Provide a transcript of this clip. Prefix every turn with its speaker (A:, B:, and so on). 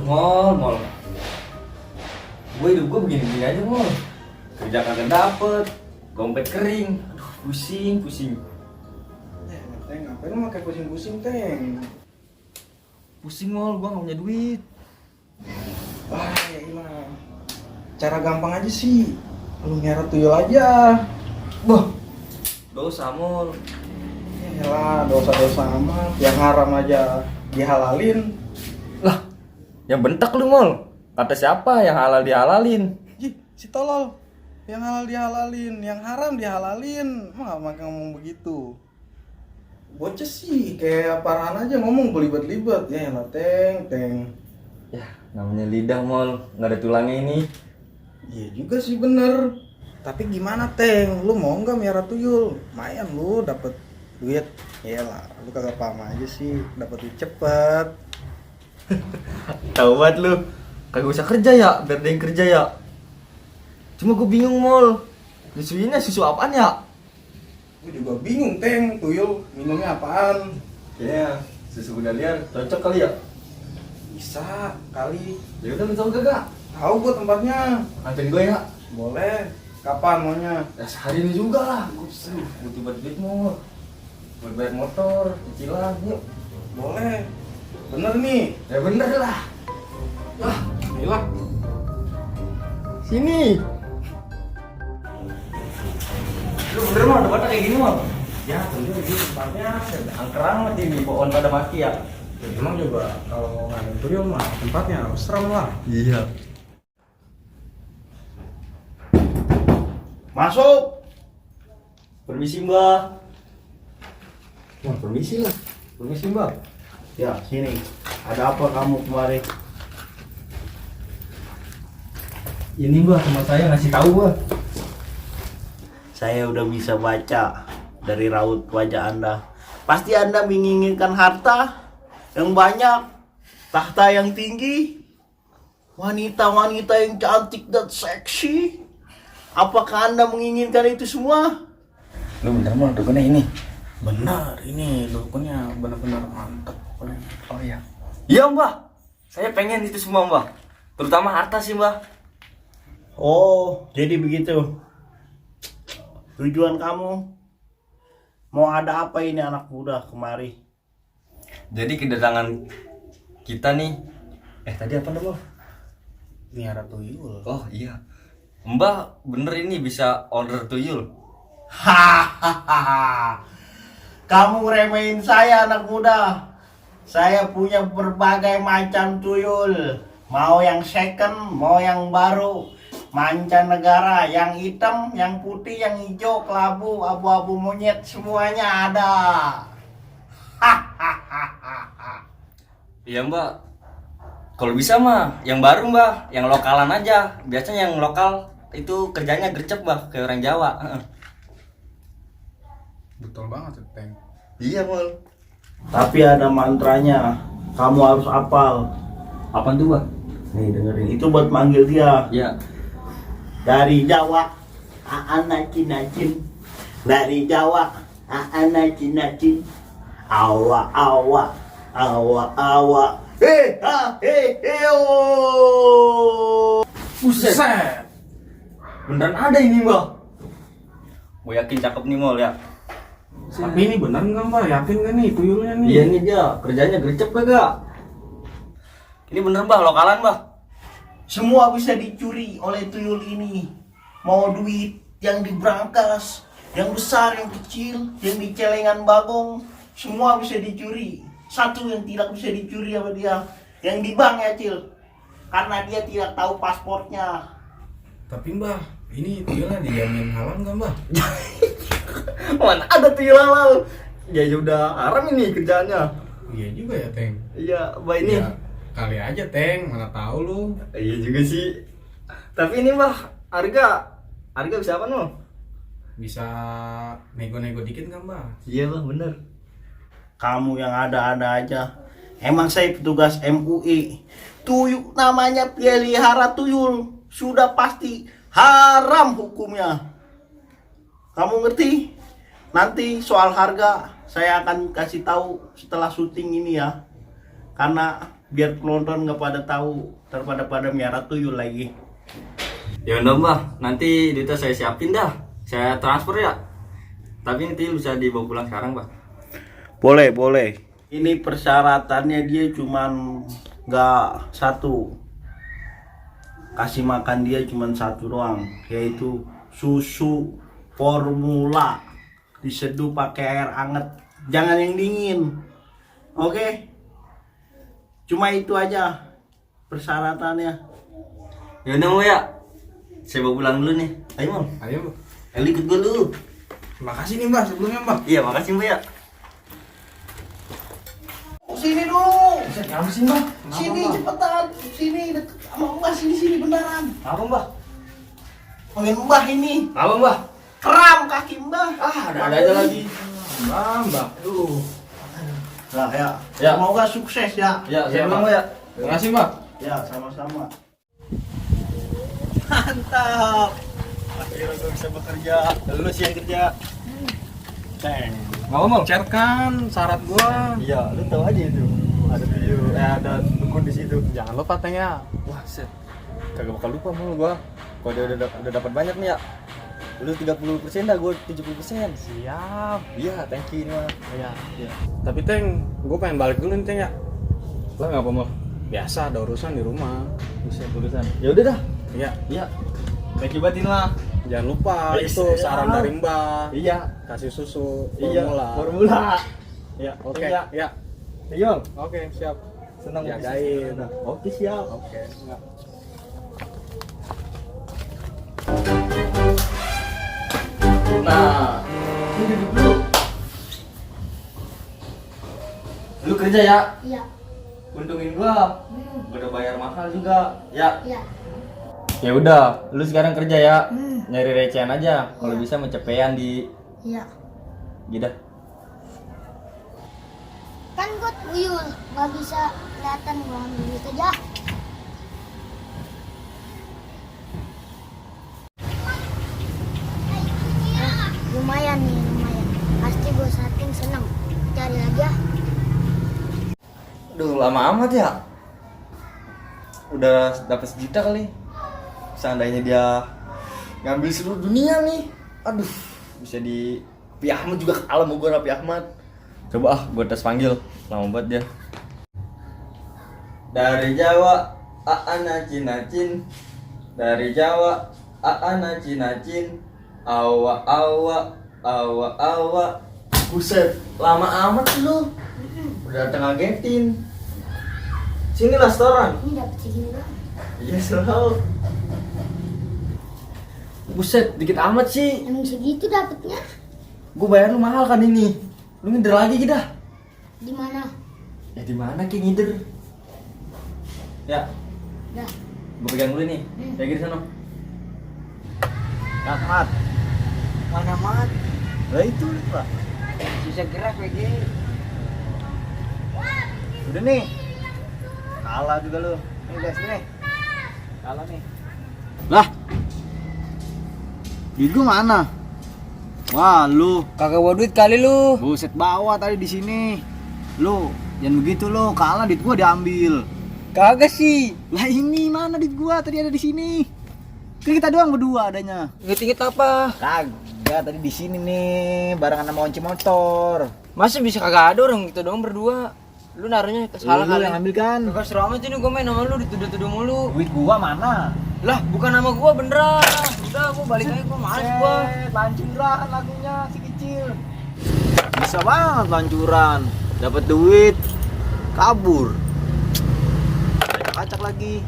A: Mall. Gue hidup gue begini-begini aja, Mall. Kerja kagak dapet, dompet kering. Aduh, pusing.
B: Teng, ngapain lu pakai pusing-pusing, Teng?
A: Pusing, Mall, gue gak punya duit.
B: Wah, ya ilah. Cara gampang aja sih. Lu nyeret tuyul aja.
A: Wah, dosa, Mall.
B: Yalah, dosa-dosa amat. Yang haram aja dihalalin.
A: Lah, yang bentak lu, Mall. Kata siapa yang halal dihalalin?
B: Ih, si tolol. Yang halal dihalalin, yang haram dihalalin. Emang gak ngomong begitu. Bocah sih kayak apaan aja ngomong belibet-libet. Ya elah, Teng.
A: Ya, namanya lidah, Mall. Nggak ada tulangnya ini.
B: Iya juga sih bener. Tapi gimana, Teng? Lu mau nggak miara tuyul? Lumayan lu dapet duit. Iyalah, lu kagak paham aja sih. Dapet duit cepet.
A: Tahu banget lu. Kagak usah kerja ya, biar ada yang kerja ya. Cuma gue bingung, Mall. Susuinnya susu apaan ya?
B: Gue juga bingung, Teng. Tuyul minumnya apaan?
A: Kayaknya susu kuda liar cocok kali ya.
B: Bisa kali.
A: Ya udah, lu tahu gak?
B: Tahu gue tempatnya.
A: Anterin gue ya.
B: Boleh. Kapan maunya?
A: Ya sehari ini juga lah. Gue butuh duit, Mall. Buat bayar motor, cicilan, yuk.
B: Boleh. Bener nih.
A: Ya bener lah. Lah,
B: Iyalah.
A: sini. Lu bener mah, tempatnya kayak gini, Mall.
B: Ya, tentu di tempatnya.
A: Angkerang mah di pohon pada mati ya.
B: Ya, emang juga kalau nggak ada tuyul mah tempatnya serem lah.
A: Iya.
B: Masuk.
A: Permisi, Mbak. Wah, permisi lah. Permisi, Mbak.
B: Ya, sini. Ada apa kamu kemarin?
A: Ini, Mbak, teman saya ngasih tahu, Mbak.
C: Saya udah bisa baca dari raut wajah Anda. Pasti Anda menginginkan harta yang banyak, tahta yang tinggi, wanita-wanita yang cantik dan seksi. Apakah Anda menginginkan itu semua?
A: Lu bener, Mbak, dukunnya ini.
B: Benar, ini dukunnya benar-benar mantap.
A: Oh iya. Iya, Mbak. Saya pengen itu semua, Mbak. Terutama harta sih, Mbak.
C: Oh, jadi begitu. Tujuan kamu mau ada apa ini anak muda kemari?
A: Jadi kedatangan kita nih. Tadi apa namanya?
B: Miara tuyul.
A: Oh iya. Mbak, bener ini bisa order tuyul.
C: Hahaha. Kamu remehin saya anak muda. Saya punya berbagai macam tuyul. Mau yang second, mau yang baru. Mancanegara, yang hitam, yang putih, yang hijau, kelabu, abu-abu monyet, semuanya ada. Hahaha.
A: Iya, Mbak. Kalau bisa mah yang baru, Mbak, yang lokalan aja. Biasanya yang lokal itu kerjanya gercep, Mbak, kayak orang Jawa.
B: Betul banget, Teng.
A: Iya, Mal.
C: Tapi ada mantranya. Kamu harus hafal.
A: Apaan tuh, Mbak?
C: Nih dengerin. Itu buat manggil dia.
A: Ya.
C: Dari Jawa, nacin. Dari Jawa, nacin. Awa. Oh.
A: Buset. Beneran ada ini, Mbak. Gue yakin cakep nih, Mal, ya.
B: Tapi ini benar nggak, Mbak? Yakin nggak nih tuyulnya nih?
A: Iya nih dia, kerjanya gercep kagak? Ini bener, Mbak, lokalan, Mbak.
C: Semua bisa dicuri oleh tuyul ini. Mau duit yang di brankas, yang besar, yang kecil, yang di celengan bagong, semua bisa dicuri. Satu yang tidak bisa dicuri sama dia, yang di bank ya, Cil. Karena dia tidak tahu pasportnya.
B: Tapi Mbak, ini tuyulnya dijamin halal nggak, Mbak?
A: Mana ada tuyul halal? Ya udah haram ini kerjaannya.
B: Iya juga ya, Teng.
A: Iya, Mbak ini.
B: Ya, kali aja, Teng. Mana tahu lu.
A: Iya juga sih. Tapi ini, Mbak, harga bisa apa, no?
B: Bisa nego-nego dikit nggak, Mbak?
A: Iya, Bang, bener.
C: Kamu yang ada-ada aja. Emang saya petugas MUI. Tuyul namanya pelihara tuyul. Sudah pasti haram hukumnya. Kamu ngerti? Nanti soal harga saya akan kasih tahu setelah syuting ini ya. Karena biar penonton nggak pada tahu, pada miara tuyul lagi.
A: Ya udah mbah, nanti duitnya saya siapin dah, saya transfer ya. Tapi nanti bisa dibawa pulang sekarang mbah.
C: Boleh. Ini persyaratannya dia cuman nggak satu. Kasih makan dia cuman satu doang, yaitu susu formula. Diseduh pakai air hangat, jangan yang dingin. Oke? Cuma itu aja persyaratannya.
A: Ya udah mau ya, saya bawa pulang dulu nih. Ayo mau.
B: Ayo.
A: Eli ikut gue dulu.
B: Makasih nih Mbak sebelumnya Mbak.
A: Iya makasih mbak ya.
C: Sini dulu.
B: Kenapa sih Mbak?
C: Sini cepetan. Sini deket sama Mbah, sini beneran.
A: Apa mbak?
C: Pengen Mbah ini.
A: Apa mbak?
C: Kram kaki Mbah.
A: Ada aja lagi.
B: Mbak.
C: Aduh. Nah, ya.
A: Ya.
C: Semoga sukses ya.
A: Ya, saya
B: Iya,
A: pulang
B: Mbak.
A: mbak ya.
B: Makasih Mbak.
C: Ya, sama-sama. Mantap. Akhirnya gue bisa bekerja. Lu sih yang kerja. Ceng.
B: Mau chat kan syarat gua.
A: Iya, lu tahu aja itu. Ada video, ada dukun di situ.
B: Jangan lupa tanya.
A: Wah, set. Kagak bakal lupa mulu gua. Kalau dia udah dapat banyak nih ya. Lu 30% dah, gua 70%.
B: Siap.
A: Iya, thank you ini mah.
B: Iya.
A: Iya.
B: Tapi Teng, gua pengen balik dulu nih Teng ya. Lah nggak apa mau? Biasa ada urusan di rumah.
A: Buset, urusan. Ya udah dah.
B: Iya.
A: Iya. Thank you batin lah.
B: Jangan lupa
A: Yes,
B: itu
A: iya.
B: saran dari Mbak.
A: Iya.
B: Kasih susu
A: Iya.
B: formula.
A: Formula. Iya,
B: Oke.
A: Iya.
B: Ya.
A: Ayo.
B: Oke, siap.
A: Senang
B: Jagain.
A: bisnis. Oke, siap.
B: Oke. Enggak.
A: Nah, ini duduk dulu. Lu kerja ya?
D: Iya.
A: Untungin gua. Gua udah bayar mahal juga. Ya.
D: Iya.
A: Ya udah, lu sekarang kerja ya.
D: Hmm.
A: Nyari recehan aja. Kalau bisa mencepean di
D: Iya.
A: gitu.
D: Kan gua tuyul, nggak bisa kelihatan gua ambil duit aja. Lumayan nih, lumayan. Pasti gua setting seneng. Cari aja.
A: Aduh, lama amat ya. Udah dapat 1 juta kali. Seandainya dia ngambil seluruh dunia nih. Aduh, bisa di Pi Ahmad juga kalah sama gua, Pi Ahmad. Coba gua tes panggil. Lama banget dia. Dari Jawa, nacin nacin. Dari Jawa, nacin nacin. Awa awa, awa awa. Buset, lama amat lu. Udah datang ngagetin. Sini restoran.
D: Ini dapet segini doang.
A: Iya selalu. Buset, dikit amat sih.
D: Emang segitu dapetnya?
A: Gue bayar lu mahal kan ini. Lu ngider lagi kita.
D: Di mana?
A: Ya di mana ki ngider? Ya,
D: Dah.
A: gue pegang dulu nih. Ya gitu sana.
C: Mat. Mana Mat? Lah itu Pak.
E: Bisa gerak lagi.
C: Udah nih. Kalah juga lu. Nih guys nih. Kalah nih. Lah. Duit gua mana? Wah, lu
E: Kagak bawa duit kali lu.
C: buset bawa tadi di sini. Lu jangan begitu lu, kalah duit gua diambil.
E: Kagak sih.
C: Lah ini mana duit gua tadi ada di sini. Kan kita doang berdua adanya.
E: Inget-inget apa?
C: Kagak tadi di sini nih barengan sama kunci motor.
E: Masa bisa kagak ada orang gitu doang berdua? Lu naruhnya salah
C: Lu
E: kali.
C: yang ambil kan.
E: Kagak seru amat ini gue main sama lu dituduh-tuduh mulu.
C: Duit gua mana?
E: Lah, bukan nama gua beneran. Udah, gua balik aja, gua males gua.
C: Lancuran lagunya si kecil. Bisa banget lancuran. Dapat duit, kabur. Acak lagi.